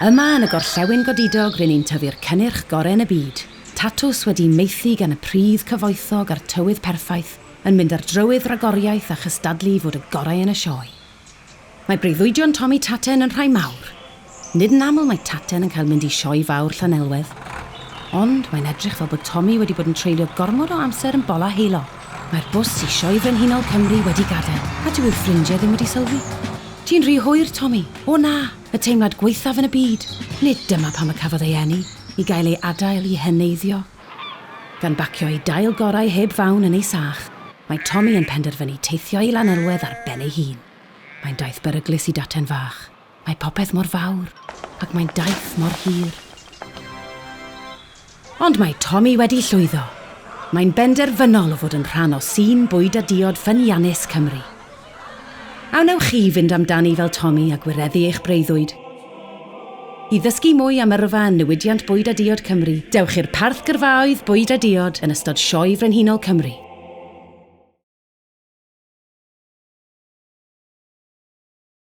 Yma yn y gorllewin godidog ry'n ni'n tyfu'r cynnyrch gorau yn y byd. Tatws wedi maethu gan y pridd cyfoethog a'r tywydd perffaith, yn mynd ar drywydd ragoriaeth a chystadlu i fod y gorau yn y sioe. Mae breuddwydion Tomi Taten yn rhai mawr. Nid yn aml mae Taten yn cael mynd i sioe fawr Llanelwedd. Ond mae'n edrych fel bod Tomi wedi bod yn treulio gormod o amser yn bola heulog. Mae'r bws i Sioe Frenhinol Cymru wedi gadael, a dyw ei ffrindiau ddim wedi sylwi. Ti'n rhy hwyr, Tomi. O na! Y teimlad gwaethaf yn y byd. Nid dyma pam y cafodd ei eni, i gael ei adael i heneiddio. Gan bacio ei dail gorau heb fawn yn ei sach, mae Tomi yn penderfynu teithio i Lanelwedd ar ben ei hun. Mae'n daith beryglus i daten fach. Mae popeth mor fawr, ac mae'n daith mor hir. Ond mae Tomi wedi llwyddo. Mae'n benderfynol o fod yn rhan o sîn bwyd a diod ffyniannus Cymru. A wnewch chi fynd amdani fel Tomi a gwireddu eich breuddwyd? I ddysgu mwy am yrfa yn niwydiant bwyd a diod Cymru, dewch i'r Parth Gyrfaoedd Bwyd a Diod yn ystod Sioe Frenhinol Cymru.